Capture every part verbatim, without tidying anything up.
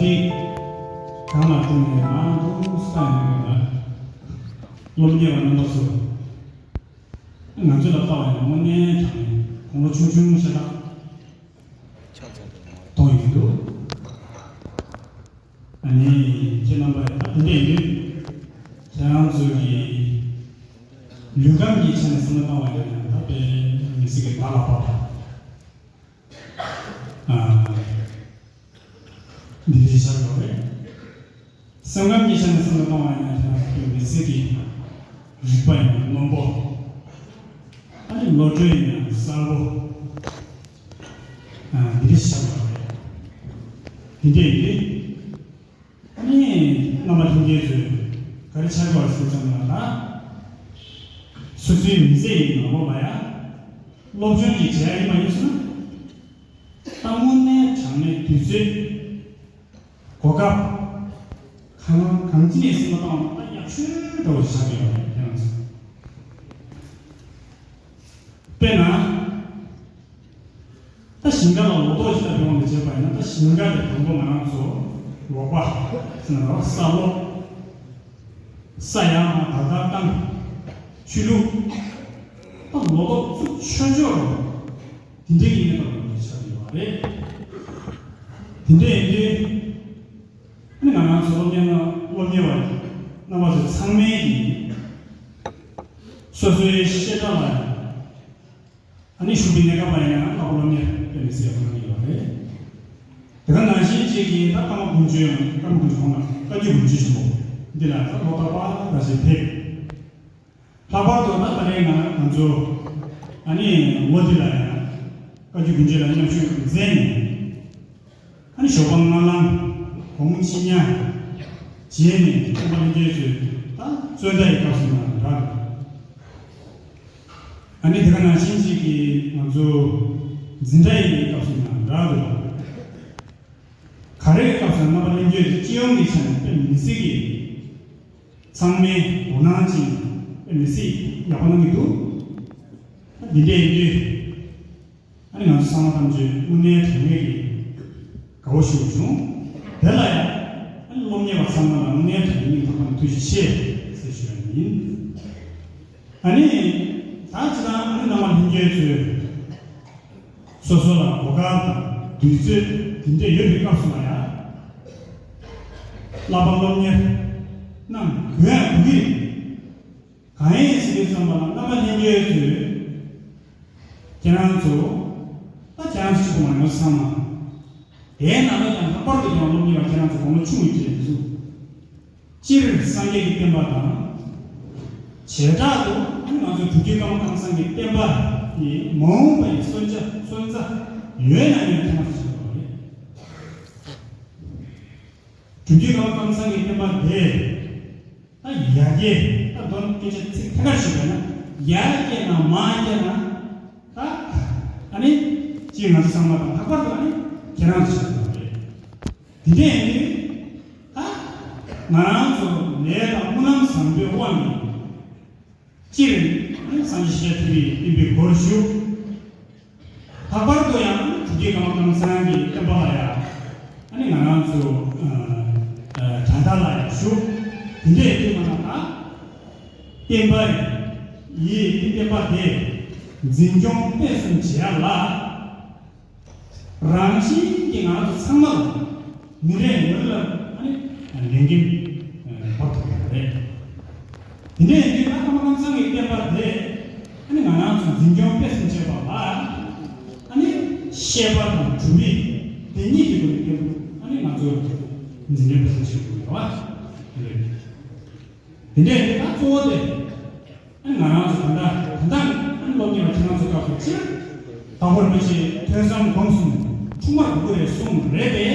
གང་ལ་བརྟེན་ནས་ང་རང་ཚོ་ས་ཡོད་ན། སློབ་གཉེར་བ་རྣམ་པ་ཚོ། ང་ཚོ་ལ་ལྟ་བ་ཡིན་ན་དངོས་གནས་དྲང་གནས་དགུང་ལོ་ཆུང་ཆུང་ཤ་སྟག་མཐོང་ཡོང་གི་འདུག་ཨ་ནི་ཁྱེད་རྣམ་པ་ད་དེ་འདྲ་ཡིན་དུས། ཁྱེད་རང་ཚོ་གི་ལུས་ཁམས་ཀྱི་ཆ་ནས་བསམ་བློ་བཏང་བ་ཡིན་ན་ད་དཔེ་མི་སྲིད་ཀྱི་དགའ་ལགས་པ། ཨ། འདི་འདྲ་ཞིག་ཆགས་ཡོད་རེད། སེམས་ཁམས་ཀྱི་ཆ་ནས་བསམ་བློ་བཏང་བ་ཡིན་ན་ཁྱེད་རང་ཚོའི་མི་ཚེ་གི་རིག་པ་ཡིན་ན་རྣོན་པོ། ཨ་ནི་བློ་གྲོས་ཡིན་ན་གསལ་པོ། ཨ། འདི་འདྲ་ཞིག་ཆགས་ཡོད་རེད། འདི་འདྲ་ཡིན་དུས། ཨ་ནི་རྣམ་པ་ལྷན་རྒྱས་ཚོས་ག་རེ་ཆགས་ཀྱི་ཡོད་ཟེར་ཙམ་ལ་ད། སོ་སོའི་མི་ཚེ་ཡི་ནང་ལོགས་ལ་ཡ། སློབ་སྦྱོང་ཅིག་བྱས་ཡིན་པ་ཡིན་ཟེར་ན། ད་དངོས་གནས་དྲང་གནས་དུས་ཚོད། གོ་སྐབས། གང་གང་ཅི་ནས་སེམས་པ་བཏང་བ་ད་ཡག་ཤོས་འདྲ་བོ་ཞིག་ཆགས་ཀྱི་ཡོད་རེད་ཁྱེད་རང་ཚོ། དཔེར་ན། ད་ཞིང་ཁ་ལ་ལོ་ཏོག་ཅིག་ལ་བྱུང་བ་ལ་བྱས་པ་ཡིན་ན། ད་ཞིང་ཁ་དེ་དང་པོ་ང་རང་ཚོ་ལོག་པ་ཟེར་ན་རོ། ས་སློག་ས་ཡར་མར་དག་དག་བཏང་། ཆུ་བླུགས། ད་ལོ་ཏོག་བཙུགས་ཆོག་ཆོག་རོ། དེ་འདྲའི་ཡིན་ནའི་ད་ལོ་ཏོག་ཆགས་ཡོད་པ་རེད། དེ་འདྲ་ཡིན་དུས། ཨ་ནི་ང་རང་ཚོ་སློབ་གཉེར་ན་སློབ་གཉེར་བ་རྣམ་པ་ཚོ་ཚང་མའི་གི་སོ་སོའི་བཤད་གྲྭ་ལ། ཨ་ནི་ཞུགས་པའི་གནས་སྐབས་ལ་ཡང་ལྷག་པར་སློབ་གཉེར་དཔེ་མི་སྲིད་ཡག་པོ་གནང་གི་ཡོད་རེད། དེ་ག་ནང་བཞིན་གཅིག་གིས་ད་ཀརྨ་དགུང་ཆོས། ཀརྨ་དགུང་ཆོས་ཁོང་ལ་བཀའ་བརྒྱུད་དགོན་སྤྱི་ཆེན་མོ་འདི་ལ་ད་ལོ་ལྟར་པར་ད་ཞིག་ཕེབས། ལྷག་པར་དུ་ད་ད་རེས་ང་ང་ཚོ་ཨ་ནི་ལོ་འདི་ལ་ཡང་བཀའ་བརྒྱུད་དགོན་སྤྱི་ལ་མཉམ་ཞུགས་མཛད་ནས། ཨ་ནི་ཞོགས་པ་སྔ་ལངས། དགོང་མོ་ཕྱི་ཉལ། རྗེས་ནས་སྟོན་པ་ལྷན་རྒྱས་ཚོས་ད་རྩོད་ཟླ་ཡི་སྐབས་སུ་ཡིན་ན་འདྲ། ཨ་ནི་དེ་ག་ནང་བཞིན་ཅིག་གིས་ང་ཚོ་འཛིན་གྲྭ་ཡི་སྐབས་སུ་ཡིན་ན་འདྲ་འདུག་ག་རེ་གི་སྐབས་སུ་རྣམ་པ་ལྷན་རྒྱས་ཚོས་སྤྱི་ཡོངས་ཀྱི་ཆ་ནས་དཔེ་མི་སྲིད་ཀྱི་ཚང་མས་དོ་སྣང་ཅིག་དཔེ་མི་སྲིད་ཡག་པོ་གནང་གི་འདུག་འདི་འདྲ་ཡིན་དུས། ཨ་ནི་ང་ཚོ་ཚང་མ་ཐམས་ཅད་དངོས་གནས་དྲང་གནས་ཀྱི་དགའ་བོ་ཞིག་བྱུང་། དེ་ལ་ཡང་ཨ་ནི་སློབ་གཉེར་བ་ཚང་མ་ལ་དངོས་གནས་དྲང་གནས་སྙིང་ཐག་པ་ནས་ཐུགས་རྗེ་ཆེ་ཟེར་ཞུ་བ་ཡིན། ཨ་ནི་ད་ཅི་ད་ཨ་ནི་རྣམ་པ་ལྷན་རྒྱས་ཚོས་སོ་སོ་ལ་གོ་སྐབས་དང་དུས་ཚོད་དེ་འདྲ་ཡོད་པའི་སྐབས་སུ་ལ་ཡང་བསླབ་པ་སློབ་གཉེར་གནང་དགོས་ཡ་དགོས་ཀྱི་རེད། གང་ཡིན་ཟེར་དུས་ཙམ་པ་ལ་རྣམ་པ་ལྷན་རྒྱས་ཚོས་ཁྱེད་རང་ཚོ་ད་ཁྱེད་རང་ཚོ་གཅིག་པུ་མ་ཡིན་པ་ཚང་མ། དེའི་ནང་ལ་ཀྱང་ལྷག་པར་དུ་ཀྱང་སློབ་གཉེར་བ་ཁྱེད་རང་ཚོ་དགུང་ལོ་ཆུང་བའི་རྗེས་སུ། སྤྱིར་སངས་རྒྱས་ཀྱི་བསྟན་པ་དང་། བྱེ་བྲག་ཏུ་ང་ཚོ་སྒྲུབ་བརྒྱུད་ཀརྨ་ཀཾ་ཚང་གི་བསྟན་པ་ཡི་མ་འོངས་པ་ཡི་སོན་ཆ་སོན་རྩ་ཡོད་ན་མེད་ན་ཁྱེད་རང་ཚོ་ཤེས་དགོས་པ་རེད། སྒྲུབ་བརྒྱུད་ཀརྨ་ཀཾ་ཚང་གི་བསྟན་པ་དེ། ད་ཡར་རྒྱས་ད་མདོར་སྐད་ཆ་ཚིག་ཐད་ཀར་ཞུས་པ་ན་ཡར་རྒྱས་ན་མར་རྒྱས་ན་ད་ཨ་ནི་སྤྱིར་ང་ཚོ་ཚང་མ་དང་ལྷག་པར་དུ་ཨ་ནི་ཁྱེད་རང་ཚོ་ཞིག་ཡོད་རེད། དེ་འདྲ་ཡིན་དུས་ད་ང་རང་ཚོ་ལས་དང་སྨོན་ལམ་བཟང་པོའི་དབང་གིས། སྤྱིར་སངས་རྒྱས་ཤཱཀྱ་ཐུབ་པའི་བསྟན་པའི་སྒོར་ཞུགས། ལྷག་པར་དུ་ཡང་སྒྲུབ་བརྒྱུད་ཀརྨ་ཀཾ་ཚང་གི་བསྟན་པ་ལ་ཡང་ཨ་ནི་ང་རང་ཚོ་ཨ་ཨ་གྲྭ་ཚང་ལ་ཡང་ཞུགས། དེ་འདྲའི་དུས་མ་ན་ད་བསྟན་པ་ཡི་བསྟན་པ་དེ་འཛིན་སྐྱོང་སྤེལ་གསུམ་བྱེད་ཡ་ལ། རང་བཞིན་གྱིས་ང་རང་ཚོ་ཚང་མ་ལ་མི་རེ་ངོ་རེ་ལ་ཨ་ནི་ལས་འགན་འབབ་ཐུབ་ཡོད་རེད། དེ་འདྲ་ཡིན་དུས་ད་ཀརྨ་ཀཾ་ཚང་གི་བསྟན་པ་དེ་ཨ་ནི་ང་རང་ཚོ་འཛིན་སྐྱོང་སྤེལ་གསུམ་བྱེད་པ་ལ་ཨ་ནི་བཤད་པ་དང་སྒྲུབ་པ་དེ་གཉིས་ཀྱི་སྒོ་ནས་བསྟན་པ་ཨ་ནི་ང་ཚོ་འཛིན་སྐྱོང་སྤེལ་གསུམ་བྱེད་དགོས་ཡོད་པ་རེད། དེ་འདྲ་ཡིན་དུས་ད་གཙོ་བོ་དེ། ང་རང་ཚོ་ད་ལྟ་ད་ལྟ་སློབ་གཉེར་བ་ཁྱེད་རང་ཚོ་སྐབས་སུ་ཕྱིར་དྭགས་པོ་རིན་པོ་ཆེ་ཐོས་བསམ་སྒོམ་གསུམ་ཆུང་མར་དགོས་ཀྱི་རེད་གསུངས་རེད་དེ།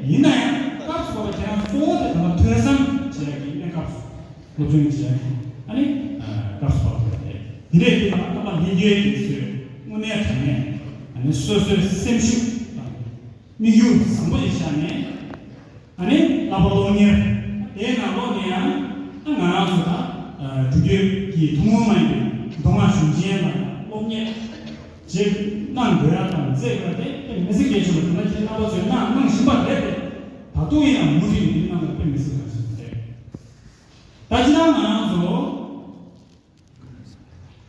ཡིན་ན་ཡང་སྐབས་སུ་བབ་པ་ཁྱེད་རང་གཙོ་བོ་དེ་ད་ལྟ་ཐོས་བསམ་བྱེད་ཡག་གི་གནས་སྐབས་སུ་སློབ་སྦྱོང་བྱེད་ཡག་གི་ཨ་ནི་སྐབས་སུ་བབ་པ་རེད། དེ་འདྲའི་དུས་ལ་སྟོན་པ་ལྷན་རྒྱས་ཀྱི་ཚོས་དངོས་གནས་དྲང་གནས་ཨ་ནི་སོ་སོའི་སེམས་ཤུགས་དང་། དམིགས་ཡུལ་བཟང་པོ་ཞིག་བཞག་ནས། ཨ་ནི་བསླབ་པ་སློབ་གཉེར། དེའི་ནང་ལོགས་ནས་ཡང་ཨ་ང་རང་ཚོ་ད་སྒྲུབ་བརྒྱུད་ཀྱི་ཐུན་མོང་མ་ཡིན་པའི་མདོ་སྔགས་གཞུང་ཆེན་ལ་སློབ་གཉེར་བྱེད་གནང་དགོས་ཡ་དང་མཛད་དགོས་ཡ་དེ་དཔེ་མི་སྲིད་གལ་ཆེན་པོ་རེད། ད་ཁྱེད་རྣམ་པ་ཚོས་གནང་གནང་བཞིན་པ་རེད་དེ། ད་དུང་ཡིན་ན་མུ་མཐུད་ནས་འདི་གནང་དང་དཔེ་མི་སྲིད་པ་ཞིག་རེད། ད་ཅི་ན་ང་རང་ཚོ་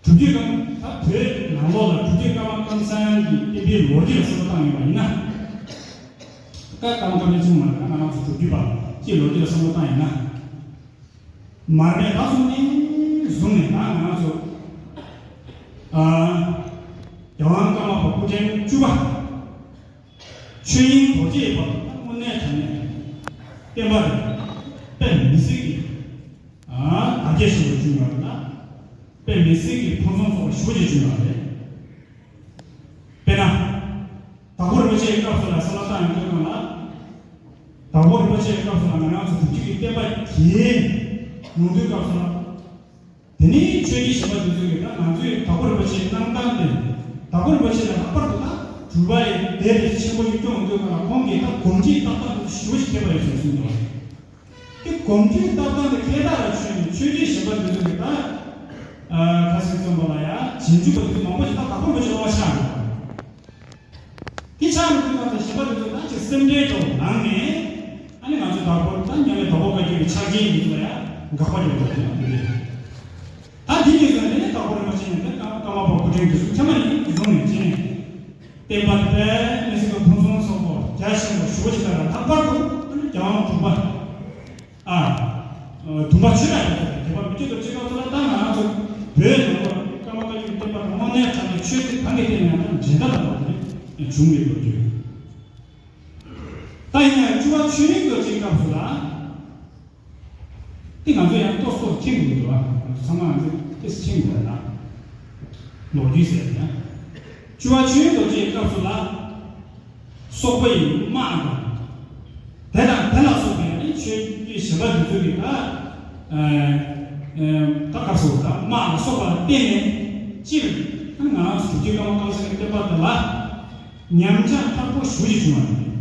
སྒྲུབ་བརྒྱུད་ཀརྨ། ད་བོད་ནང་ལོགས་ལ་སྒྲུབ་བརྒྱུད་ཀརྨ་ཀམ་ཚང་གི་བསྟན་པའི་ལོ་རྒྱུས་ལ་བསམ་བློ་བཏང་ཡོད་པ་ཡིན་ན། ཀ་ཀརྨ་ཀམ་ཚང་གཅིག་མ་རེད། ང་རང་ཚོ་སྒྲུབ་བརྒྱུད་པ་སྤྱིའི་ལོ་རྒྱུས་ལ་བསམ་བློ་བཏང་ཡིན་ན། མར་མེ་ད་སོང་ནས་བཟུང་ནས་ད་ང་རང་ཚོ་ཨ་རྒྱལ་དབང་ཀརྨ་པ་སྐུ་ཕྲེང་བཅུ་པ། ཆོས་དབྱིངས་རྡོ་རྗེ་བ་དངོས་གནས་དྲང་གནས་བསྟན་པ་རེད། དཔེ་མི་སྲིད་ཀྱི་ཨ་དར་རྒྱས་ཆེན་པོ་བྱུང་ཡོད་རེད་ལ། དཔེ་མི་སྲིད་ཀྱི་ཕུན་སུམ་ཚོགས་པ་ཞེ་པོ་ཅིག་བྱུང་ཡོད་རེད། དཔེར་ན། དྭགས་པོ་རིན་པོ་ཆེའི་སྐབས་སུ་ལ་བསམ་བློ་བཏང་ཡོང་དུས་སྒང་ལ། དྭགས་པོ་རིན་པོ་ཆེའི་སྐབས་སུ་ལ་ང་རང་ཚོ་སྒྲུབ་བརྒྱུད་ཀྱི་བསྟན་པ་རྒྱས་ཡོང་དུས་སྐབས་སུ་ལ། དེ་ནས་ཆོས་བརྒྱུད་གཞན་པ་དེ་ཚོ་གིས་ད་ང་ཚོས་དྭགས་པོ་རིན་པོ་ཆེའི་གནང་སྟངས་དེ། དྭགས་པོ་རིན་པོ་ཆེ་ལ་ལྷག་པར་དུ་ད་གྲུབ་པ་ཡི་སྡེ་དེ་ཆེན་པོ་ཞིག་སྐྱོང་ཡོང་དུས་སྒང་ལ་ཁོང་གིས་ད་གོམས་འདྲིས་ཏག་ཏག་དེ་ཚོ་ཞེ་པོ་ཞིག་མཁས་པ་ཡོད་ཚུལ་གསུངས་འདུག་དེ་གོམས་འདྲིས་ཏག་ཏག་དེ་མཁས་དག་ལ་མཚོན་ནས་ཆོས་བརྒྱུད་གཞན་པ་དེ་ཚོ་གིས་ད་ཨ་ཁ་སང་རྩོམ་པ་ལ་ཡ་རྗེས་འཇུག་པ་དེ་ཚོ་མང་པོ་ཞིག་ད་དྭགས་པོ་རིན་པོ་ཆེ་དབང་ཆགས་འདུག་དེ་ཆགས་མི་ཐུབ་པ་དང་གཞན་པ་དེ་ཚོ་ད་ཅིག་སེམས་ཁྲལ་འདྲ་བོ་ལངས་ནས། ཨ་ནི་ང་ཚོ་དྭགས་པོ་ད་མཉམ་མེད་དྭགས་པོ་བཀའ་བརྒྱུད་ཀྱི་ཕྱག་ཆེན་འདི་ཚོ་ལ་ཡང་དགག་པ་རྒྱག་དགོས་ཀྱི་ཡོད་རེད། ད་འདི་ནས་བཟུང་ནས་དྭགས་པོ་རིན་པོ་ཆེ་ནས་ཀརྨ་པ་སྐུ་ཕྲེང་དེ་ཚོ་ཚང་མ་ནས་བཟུང་ནས་ཅི་ནས་བསྟན་པ་དཔེ་མི་སྲིད་པ་ཕུན་སུམ་ཚོགས་པོ་རྒྱ་ཆེན་པོ་ཞེ་པོ་ཅིག་དང་ལྷག་པར་དུ་ཨ་ནི་རྒྱལ་དབང་དྲུག་པ། ཨ། བདུན་པ་ཆོས་གྲགས་ཡོད་པ་དང་བརྒྱད་པ་མི་བསྐྱོད་རྡོ་རྗེ་སྐབས་སུ་ལ་ད་ང་རང་ཚོ་བོད་ནང་ལོགས་ཀརྨ་བཀའ་བརྒྱུད་ཀྱི་བསྟན་པ་དང་དངོས་གནས་དྲང་གནས་ཆོས་སྲིད་གང་གི་སྟེང་ནས་ཡང་ད་འགྲན་ཟླ་དང་བ་དེ་བྱུང་ཡོད་པར་བརྗོད། ད་ཡིན་ན་ཡང་བཅུ་པ་ཆོས་དབྱིངས་རྡོ་རྗེའི་སྐབས་སུ་ལ་དེ་ང་ཚོ་ཡང་ཏོག་ཙམ་མཁྱེན་དགོས་འདུག་ང་ཚོ་ཚང་མ་ང་ཚོ་ཏོག་ཙམ་མཁྱེན་དགོས་ན་ལོ་རྒྱུས་ཟེར་ན་བཅུ་པ་ཆོས་དབྱིངས་རྡོ་རྗེའི་སྐབས་སུ་ལ། སོག་པོ་ཡི་དམག་དང་། དེ་དང་དེ་ལ་སོགས་པའི་ནི་ཆོས་བརྒྱུད་གཞན་པ་དེ་ཚོ་གིས་ད་ཨ་ཨ་ད་ག་སོགས་ད་དམག་ལ་སོགས་པ་ལ་བརྟེན་ནས་སྤྱིར་ང་རང་ཚོ་སྒྲུབ་བརྒྱུད་ཀརྨ་ཀམ་ཚང་གི་བསྟན་པ་དེ་ལ་ཉམས་ཆག་དྲག་པོ་ཞེ་པོ་ཅིག་བྱུང་བ་རེད།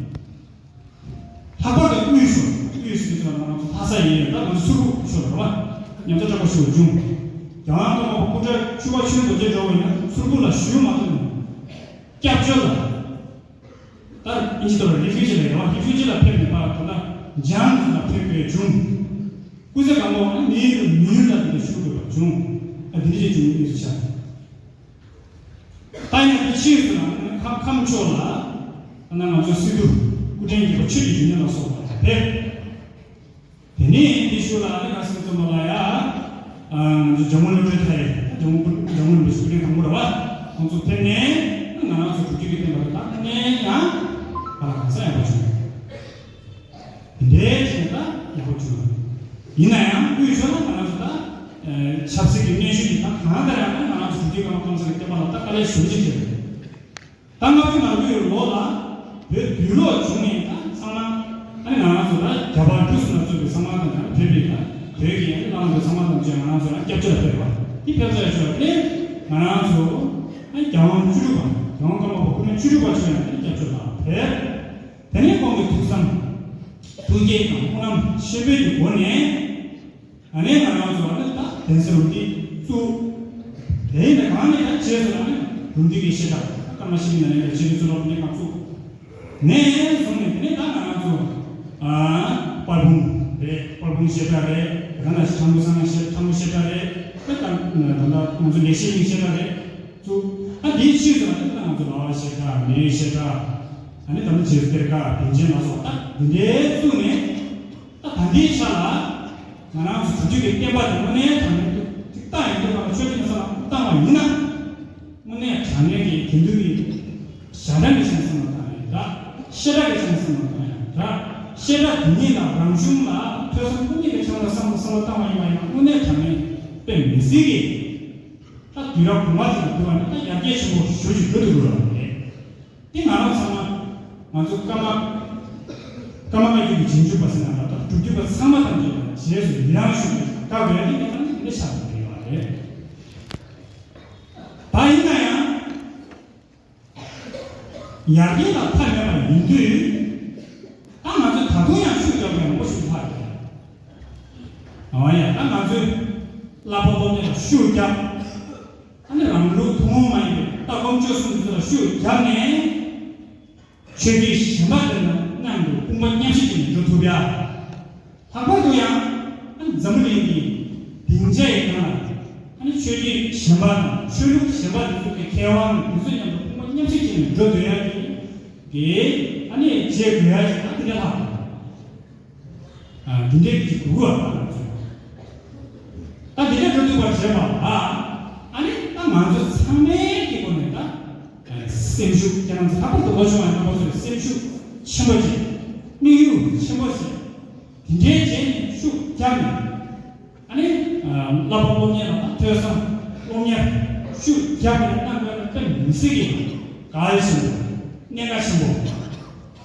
ལྷག་པར་དུ་དབུས་ཕྱོགས། དབུས་སུ་ང་རང་ཚོ་ལྷ་ས་ཡིན་ད་ང་ཚོ་སུར་པོ་ཕྱོགས་ལ་རེད་བ། ཉམས་ཆག་དྲག་པོ་ཞེ་པོ་བྱུང་། རྒྱལ་དབང་ཀརྨ་པ་སྐུ་ཕྲེང་བཅུ་པ་ཆོས་རྡོ་རྗེ་འགྲོ་བ་ཡིན་ན་སུར་པོ་ལ་བཞུགས་མ་ཐུབ་ནས་སྐྱབས་བཅོལ་ལ། ད་ཨིན་ཇི་ཐོག་ལ་རི་ཕིའུ་ཇི་ལ་ཡོད་པ། རི་ཕིའུ་ཇི་ལ་ཕེབས་ནས་ཕར་ད་ལྟ་འཇང་ལ་ཕེབས་པའི་བྱུང་། སྐུ་ཚེ་གང་པོ་མི་ཡུལ་མི་ཡུལ་ལ་དེ་འདྲ་བཞུགས་དགོས་པ་བྱུང་། ཨ་དེ་འདྲ་ཅིག་བྱུང་ཡོད་ཆགས། ད་ཡིན་ན་དེ་ཕྱིས་སུ་ན་ཁམས་ཁམས་ཕྱོགས་ལ་ད་ང་ཚོ་སི་ཏུ་སྐུ་ཕྲེང་བརྒྱད་པ་ཆོས་ཀྱི་འབྱུང་གནས་ལ་སོགས་པ་ཕེབས། དེ་ནས་འདི་ཤུལ་ལ་ཨ་ནི་ཁ་སང་རྩོམ་པ་ལ་ཡ། ང་ཚོ་ཇོ་མོ་བློ་གྲོས་ཐར། ཇོ་མོ་ཇོ་མོ་རིན་པོ་ཆེ་སྐུ་ཕྲེང་དང་པོ་རེད་བ། ཁོང་ཚོ་ཕེབས་ནས་ང་རང་ཚོ་སྒྲུབ་བརྒྱུད་ཀྱི་བསྟན་པ་དེ་དག་ནས་ཡང་ཧ་ལས་གང་ས་ཡག་པོ་བྱུང་། འདི་འདྲའི་བྱས་ད་ཡག་པོ་བྱུང་། ཡིན་ན་ཡང་དབུས་ཕྱོགས་ལ་ང་རང་ཚོ་ད་ཆབ་སྲིད་ཀྱི་གནོན་ཤུགས་ཀྱིས་ད་གང་ལྟར་ཡང་ང་རང་ཚོ་སྒྲུབ་བརྒྱུད་ཀརྨ་ཀམ་ཚང་གི་བསྟན་པ་ལ་ད་དཀའ་ལས་ཞེ་པོ་ཅིག་བྱས་རེད། ད་ལྔ་བཅུ་ང་དགུའི་ལོ་ལ་བོད་དུས་ལོག་བྱུང་ནས་ད་ཚང་མ་ཨ་ནི་ང་རང་ཚོ་ད་རྒྱ་བལ་འབྲུག་གསུམ་ལ་གཙོས་པའི་ཚང་མ་དང་ཡང་བོད་པའི་ད་བོད་ཀྱི་ཨ་ནི་བླ་མ་དང་ཚང་མ་དང་བཅས་ང་རང་ཚོ་ཡང་སྐྱབས་བཅོལ་ལ་ཕེབས་པ་འདི་ཕེབས་ཚར་ཡོད་ཆོག་དེ་ང་རང་ཚོ་ཨ་ནི་རྒྱལ་དབང་བཅུ་དྲུག་པ་རྒྱལ་དབང་ཀརྨ་པ་སྐུ་ཕྲེང་བཅུ་དྲུག་པ་མཆོག་ཡང་ཨ་ནི་སྐྱབས་བཅོལ་ལ་ཕེབས། དེ་ནས་ཁོང་གི་ཐུགས་བསམ་ཐུགས་བསྐྱེད་དང་སྨོན་ལམ་ཆེན་པོའི་གི་སྒོ་ནས། ཨ་ནི་ང་རང་ཚོ་ཨ་ནི་ད་གདན་ས་རུ་འདི་བཙུགས། དེ་ཡིན་ན་གང་ནས་ད་རྗེས་སུ་ཨ་ནི་རུ་འདི་གི་བཤད་གྲྭ་ཀརྨ་ཤེས་རིག་ནས་ལས་ཀྱི་ཆེད་དུ་བཙུགས་རོགས་ནས་ཁག་བཙུགས། ནས་བཟུང་ནས་དེ་ནས་ད་ང་རང་ཚོ་ཨ་དཔལ་སྤུངས་རེད། དཔལ་སྤུངས་བཤད་གྲྭ་རེད། ད་ནང་བཞིན་ཁྲ་འགུ་སང་བཤད་ཁྲ་འགུ་བཤད་གྲྭ་རེད། ད་ད་ད་ང་ཚོ་ལེགས་བཤད་གླིང་བཤད་གྲྭ་རེད་བཙུགས། ཨ་འདིའི་ཕྱིས་སུ་ཨ་ནི་ད་ང་ཚོ་ལ་བ་བཤད་གྲྭ་མི་ཡུལ་བཤད་གྲྭ་ཨ་ནི་ད་ནི་རྗེས་སུ་གཏེར་ཁ་བན་ཆེན་ལ་སོགས་ད་འདི་འདྲའི་བཙུགས་ནས། ད་ད་ལྟའི་ཆ་ལ་ང་རང་ཚོ་སྒྲུབ་བརྒྱུད་ཀྱི་བསྟན་པ་དེ་དངོས་གནས་དྲང་གནས་ཅིག་བཏང་ཡོང་དུས་ང་ལ་ཆོས་བརྒྱུད་ནས་ས་ལ་བཏང་བ་ཡིན་ན། དངོས་གནས་དྲང་གནས་ཀྱི་དེང་དུས་ཀྱི་ཞན་ཆ་གི་ཆ་ནས་བསམ་བློ་བཏང་ཡོད་འདྲ། བཤད་གྲྭ་གི་ཆ་ནས་བསམ་བློ་བཏང་ཡོད་འདྲ། བཤད་གྲྭ་དེ་ཉིད་ལ་རང་གཞུང་ལ་ཐོས་བསམ་སྒོམ་གཉིས་ཀྱི་ཆ་ནས་བསམ་བློ་བསམ་བློ་བཏང་བ་ཡིན་པ་ཡིན་ན་དངོས་གནས་དྲང་གནས་དཔེ་མི་སྲིད་ཀྱི། ད་དུས་རབས་གོང་མ་དེ་ལ་བསྡུར་བ་ན་ད་ཡར་རྒྱས་ཆེན་པོ་ཞེ་པོ་ཅིག་འགྲོ་འདུག་ལ་རེད། དེ་ང་རང་ཚང་མ་ང་ཚོ་ཀརྨ་ཀརྨ་བཀའ་བརྒྱུད་ཀྱི་རྗེས་འཇུག་པ་ཟེར་ན་ལ་ད་སྒྲུབ་བརྒྱུད་པ་ཚང་མ་དང་བཅས་པ་རྗེས་སུ་ཡི་རང་ཞུ་བའི་བཀའ་བསྒོ་ཡ་དེ་ངས་ད་ནི་དེ་འདྲ་ཆགས་པ་རེད་བ་རེད། ད་ཡིན་ན་ཡང་ཡར་རྒྱས་ལ་མཐའ་མེད་པ་ཡིན་དུས་ད་ང་ཚོས་ད་དུང་ཡང་ཤུགས་རྒྱབ་དགོས་མང་པོ་ཞིག་ལྷག་ཡོད། འོ་ཡ་ད་ང་ཚོས་བསླབ་པ་སློབ་གཉེར་ལ་ཤུགས་རྒྱབ། ཨ་ནི་རང་ལུགས་ཐུན་མོང་མ་ཡིན་པའི་ལྟ་སྒོམ་སྤྱོད་གསུམ་འདི་ཚོ་ལ་ཤུགས་རྒྱབ་ནས། ཆོས་བརྒྱུད་གཞན་པ་དེ་ལ་ མཉམ་དུ་དཔུང་པ་མཉམ་གཤིབ་བྱས་ནས་འགྲོ་ཐུབ་ཡ། ལྷག་པར་དུ་ཡང་ཨ་ནི་འཛམ་བུ་གླིང་གི་སྡིངས་ཆའི་ནང་ལ་ཨ་ནི་ཆོས་བརྒྱུད་གཞན་པ་དང་ཆོས་ལུགས་གཞན་པ་དེ་ཚོ་གི་མཁས་དབང་དེ་ཚོ་མཉམ་དུ་དཔུང་པ་མཉམ་གཤིབ་བྱས་ནས་འགྲོ་སྡོད་ཡ་གི་གི་ཨ་ནི་བྱེད་དགོས་ཡ་ཞིག་ད་དེ་འདྲ་ལྷག་ཨ་འདི་འདྲའི་གི་དགོས་པ་ང་ཚོས། ད་འདི་འདྲ་འགྲོ་ཐུབ་པར་བྱེད་པ་ལ་ཨ་ནི་ད་ང་ཚོ་ཚང་མའི་གི་སྒོ་ནས་ད་སེམས་ཤུགས་ཁྱེད་རང་ཚོ་ལྷག་པར་དུ་ལོ་ཆུང་བ་རྣམ་པ་ཚོས་སེམས་ཤུགས་ཆེན་པོ་བྱེད། དམིགས་ཡུལ་ཆེན་པོ་བྱེད། དེ་འདྲའི་བྱས་ནས་ཤུགས་རྒྱབ་ནས་ཨ་ནི་བསླབ་པ་སློབ་གཉེར་ལ་ད་ཐོས་བསམ་སློབ་གཉེར་ཤུགས་རྒྱབ་ནས་གནང་དགོས་ན་དཔེ་མི་སྲིད་ཀྱི་གལ་ཆེན་པོ་གནད་འགག་ཆེན་པོ་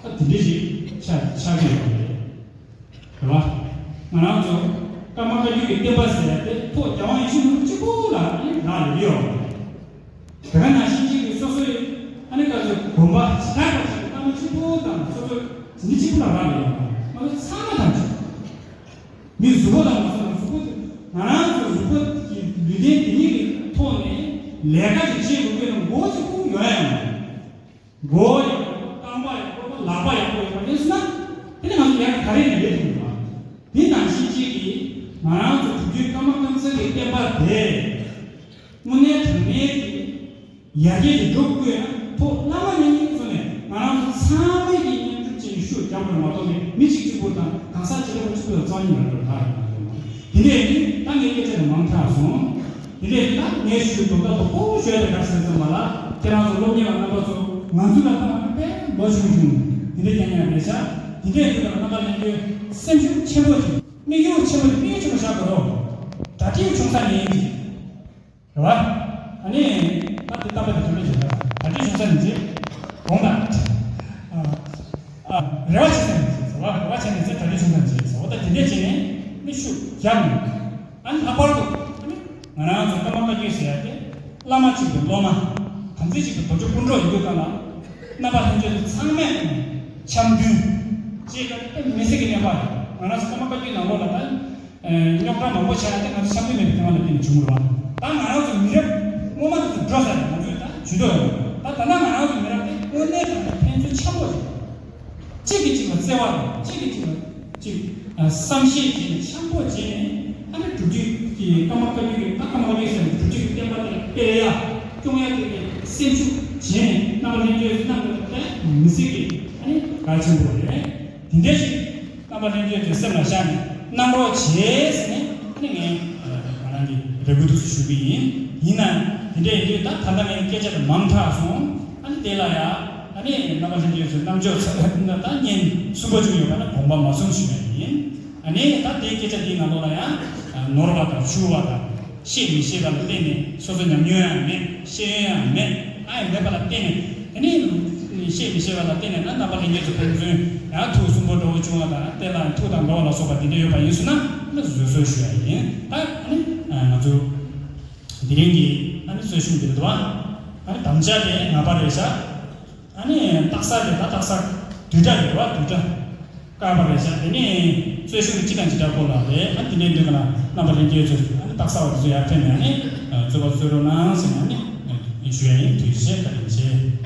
ད་དེ་འདྲ་ཞིག་ཆགས་ཆགས་ཀྱི་ཡོད་རེད། རེད་བ། ང་རང་ཚོ་ཀརྨ་བཀའ་བརྒྱུད་ཀྱི་བསྟན་པ་ཟེར་ཡ་དེ་ཐོག་རྒྱལ་དབང་ཡིད་བཞིན་ནོར་བུ་གཅིག་པོ་ལ་ཨ་ནི་རག་ལས་ཀྱི་ཡོད་རེད། དེ་ག་ནང་བཞིན་གཅིག་གིས་སོ་སོའི་ཨ་ནི་བཀའ་ཚོད་དགོན་པ་ཇི་ལྟར་བ་ཞིག་བླ་མ་གཅིག་པུ་དང་སོ་སོའི་འཛིན་གྲྭ་གཅིག་པུ་ལ་རག་ལས་ཡོང་བ་ང་ཚོ་ཚང་མ་དང་གཅིག་མི་གཟུགས་པོ་དང་མ་སོང་གཟུགས་པོ་དེ་ང་རང་ཚོའི་གཟུགས་པོ་གི་ལུས་རྟེན་འདི་ཉིད་ཀྱི་ཐོག་ནས་ལས་ཀ་ཅིག་བྱེད་དགོས་ཀྱི་ན་མགོ་གཅིག་པུ་ཡོང་ཡ་ཡོང་། མགོ་ཡག་པོ་རྐང་པ་ཡག་པོ་ལག་པ་ཡག་པོ་ཡོད་པ་ཡིན་ཟེར་ན་དེ་ནི་ང་ཚོ་ལས་ཀ་ག་རེ་ཡང་ལས་ཐུབ་མི་འདུག་དེ་ནང་བཞིན་གཅིག་གིས་ང་རང་ཚོ་བོད་བརྒྱུད་ཀརྨ་ཀཾ་ཚང་གི་བསྟན་པ་དེ། དངོས་གནས་དྲང་གནས་ཀྱི་ཡར་རྒྱས་ཀྱི་འགྲོ་དགོས་ན་ཐོག་བླ་མ་ནས་ཉིད་བཟུང་ནས་ང་རང་ཚོ་ཚང་མས་ཀྱི་མཉམ་སྒྲུབ་བྱས་ནས་ཤུགས་རྒྱབ་དགོས་མ་གཏོགས་ནས་མི་གཅིག་གཅིག་པུ་དང་གང་ཟག་གཅིག་པུ་གཅིག་པུ་ལ་རྩ་བ་ཉིད་ནས་འགྲོ་ཐག་ཡོད་མ་རེད། དེ་འདྲས་ནི་ད་ངའི་སྐད་ཆ་དེ་མང་དྲགས་སོང་། དེ་འདྲས་ད་ངས་ཞུ་དོ་ད་དོ་ཁོ་ཞུ་ཡ་དེ་ག་རེ་ཟེར་ཙམ་པ་ལ་ཁྱེད་རང་ཚོ་སློབ་གཉེར་བ་རྣམ་པ་ཚོ་ང་ཚོ་ལ་ད་ང་ཚོ་དཔེ་ལོ་ཆུང་ཆུང་དེ་འདྲས་ཀྱང་ཡང་རེད་ཤག་དེ་འདྲས་ཡིན་པ་རྣམ་པ་ལྷན་རྒྱས་སེམས་ཤུགས་ཆེན་པོ་ཞིག་དམིགས་ཡུལ་ཆེན་པོ་དེ་དམིགས་ཡུལ་ཆེན་པོ་བཞག་དགོས་རོགས། གྲ་སྒྲིག་བྱུང་ས་ནས་ཡིན་གྱི། རེད་བ། ཨ་ནི། ད་དེ་ལྟ་བ་དེ་ཐོན་ལས་བྱེད་ན་ད་དེ་བྱུང་ས་ནས་རྗེས། དགོངས་དག་ཨ། ཨ། རེ་བ་བྱེད་ས་ནས་རྗེས་ཟེར་བ་རེ་བ་བྱས་ནས་རྗེས་ད་དེ་བྱུང་ས་ནས་རྗེས་ཟེར་བ་ད་དེ་འདྲས་བྱས་ནས་ནི་ཤུགས་རྒྱབ་ནས། ཨ་ནི་ལྷག་པར་དུ། ཨ་ནི། ང་རང་ཚོ་ཀརྨ་བཀའ་བརྒྱུད་ཟེར་ཡ་དེ། བླ་མ་གཅིག་གི་སློབ་མ། དམ་ཚིག་གཅིག་གི་རྡོ་རྗེ་སྤུན་གྲོགས་ཡིན་དུས་གང་ལ། རྣམ་པ་ལྷན་རྒྱས་ཚོ་ཚང་མས་འཆམ་མཐུན། ཅེས་ཀྱང་དཔེ་མི་སྲིད་ཀྱི་གནས་པ་རེད། ང་རང་ཚོ་ཀརྨ་བཀའ་བརྒྱུད་ནང་ལོགས་ལ་ད། རྙོག་དྲ་མང་པོ་ཆགས་ཡ་དེ་ང་ཚོ་འཆམ་མཐུན་མེད་པའི་སྐྱོན་ལ་བརྟེན་ནས་བྱུང་རེད་བ། ད་ང་རང་ཚོ་མི་རབས་སྔོན་མ་དེ་ཚོ་འགྲོ་ས་རེད། ང་ཚོས་ད་ཇུས་གཏོགས་ཡོད། ད་ད་ལྟ་ང་རང་ཚོ་མི་རབས་དེ་དངོས་གནས་དྲང་གནས་ཕན་ཚུན་འཆམ་པོ་རེད། གཅིག་གིས་གཅིག་ལ་བརྩེ་བ་དང་གཅིག་གིས་གཅིག་ལ་གཅིག་བསམ་ཤེས་བྱས་ནས་འཆམ་པོ་བྱས་ནས་ཨ་ནི་སྒྲུབ་བརྒྱུད་ཀྱི་ཀརྨ་བཀའ་བརྒྱུད་ཀྱི་ད་ཀརྨ་བཀའ་བརྒྱུད་ཟེར་ནས་སྒྲུབ་བརྒྱུད་ཀྱི་བསྟན་པ་དེ་སྤེལ་ཡ་སྐྱོང་ཡ་དེ་གི་སེམས་ཤུགས་བྱས་ནས་རྣམ་པ་ལྷན་རྒྱས་ཚོས་གནང་དགོས་པ་དཔེ་མི་སྲིད་ཀྱི་ཨ་ནི་གལ་ཆེན་པོ་རེད། དེ་འདྲ་ཞིག་རྣམ་པ་ལྷན་རྒྱས་ཚོས་སེམས་ལ་བཞག་ནས་གནང་རོགས་བྱེད་ཟེར་ནས་ཨ་ནི་ངས་ང་རང་གི་རེ་སྐུལ་དུ་ཞུ་གི་ཡིན། ཡིན་ན་དེ་འདྲ་ཡིན་དུས་ད་ད་ལྟ་ངའི་སྐད་ཆ་དེ་མང་དྲགས་སོང་། ཨ་ནི་དེ་ལ་ཡ་ཨ་ནི་རྣམ་པ་ལྷན་རྒྱས་ཚོས་རྣམ་འཇོག་ཚ་ད་ད་ཉན་གསུང་པ་བྱུང་ཡོད་པ་ན་དགོངས་པ་མ་ཚོམ་ཞུ་ཡ་ཡིན། ཨ་ནི་ད་དེའི་སྐད་ཆ་དེའི་ནང་ལོགས་ལ་ཡང་ནོར་བ་དང་འཆུག་པ་དང་ཤེས་མི་ཤེས་པ་ལ་བརྟེན་ནས་སོ་སོ་ཉམས་མྱོང་ཡང་མེད། ཤེས་ཡོན་ཡང་མེད། ཨ་ཡང་མེད་པ་ལ་བརྟེན་ནས་དེ་ནི་ཤེས་མི་ཤེས་པ་ལ་བརྟེན་ནས་ན་རྣམ་པ་ལྷན་རྒྱས་ཚོ་ཕན་ཚུན་ཡང་ཐུགས་གསུང་པོ་འདྲ་བོ་བྱུང་བ་དང་དེ་ལ་ཐུགས་དང་འགལ་བ་ལ་སོགས་པ་དེ་འདྲ་ཡོད་པ་ཡིན་ཟེར་ན་ནི་བཟོད་གསོལ་ཞུ་ཡ་ཡིན། ད་ཨ་ནི་ང་ཚོ་དེ་རིང་གི་ཨ་ནི་རྩོད་གཞུང་འདིར་འདུག་ཨ་ནི་དམ་བཅའ་དེ་ངེས་པར་རེད་ཤག་ཨ་ནི་རྟགས་གསལ་རེད། ད་རྟགས་གསལ་བསྡུས་གྲྭ་རེད་བ། བསྡུས་གྲྭ་བཀག་པ་རེད་ཤག་དེ་ནས་རྩོད་གཞུང་གི་སྤྱི་དང་སྤྱི་དགྲ་སྐོར་ལ་རེད། ཨ་དེ་ནས་འདི་ག་ལ་རྣམ་པ་ལྷན་རྒྱས་ཚོས་ཨ་ནི་རྟགས་གསལ་བ་དེ་ཚོ་ཡར་འཐེན་ནས་ཨ་ནི་རྩོད་པ་རྩོད་རོགས་གནང་ཟེར་ནས་ཨ་ནི་ཞུ་ཡ་ཡིན། ཐུགས་རྗེ་ཆེ། བཀའ་དྲིན་ཆེ།